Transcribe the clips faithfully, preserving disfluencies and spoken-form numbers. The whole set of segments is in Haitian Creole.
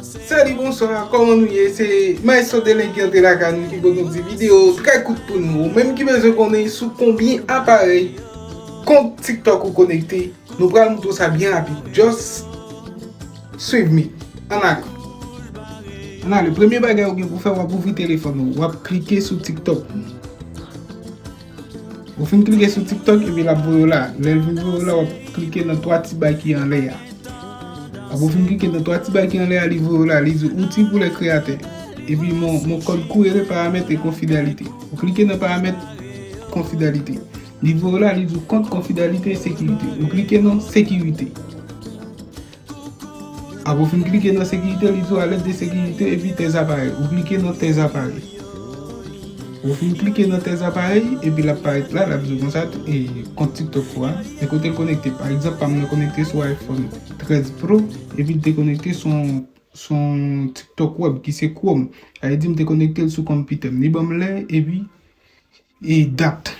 Salut, bonsoir, kòman nou ye? Se Maestro Delen ki antre lakay nou, ki pote yon ti videyo trè kout pou nou. Ou menm ki bezwen konnen sou konbyen aparèy kont TikTok ou konekte, nou pral moutre w sa byen rapid. Just swiv me. Ann ale. Ann ale. Premye bagay ou gen pou fè, w ap ouvri telefòn ou. W ap klike sou TikTok. Ou fin klike sou TikTok, epi l ap voye w la. Lè l vin voye w la, w ap klike nan twa ti bay ki anlè a. Apre w fin klike nan twa ti bay ki anlè a, li voye w la, li di outils pour les créateurs. Epi mon, mon code Q R, paramètres et confidélité. Ou klike nan paramèt konfidalite. Li voye w la, li di w kont, konfidalite, sekirite. Ou klike nan sekirite. Apre w fin klike nan sekirite, li di w à l'aide de sécurité epi tes appareils. Ou klike nan tes appareils. Ou fin klike nan tes appareils, epi l ap parèt la, l ap di w konsa, e, kont TikTok ou a, e kote l konekte. Pa egzanp, pa m nan konekte sou iPhone trèz Pro, epi l te konekte sou, sou TikTok Web, ki se Chrome. Sa vle di m te konekte l sou konpitè m. Li ban m lè, epi, e dat.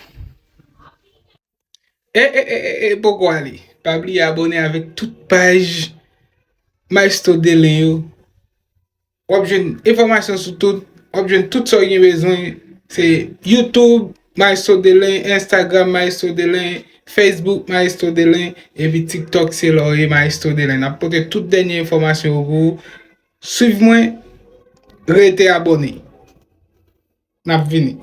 E, e, e, e, e, poko ale. Pa bliye abòne avèk tout paj Maestro Delen yo. W ap jwenn enfòmasyon sou tout. W ap jwenn tout sa w gen bezwen. Se YouTube, Maestro Delen, Instagram, Maestro Delen, Facebook, Maestro Delen, epi TikTok, se la w ye, Maestro Delen. N ap pote tout dènye enfòmasyon yo pou ou. Swiv mwen, rete abòne. N ap vini.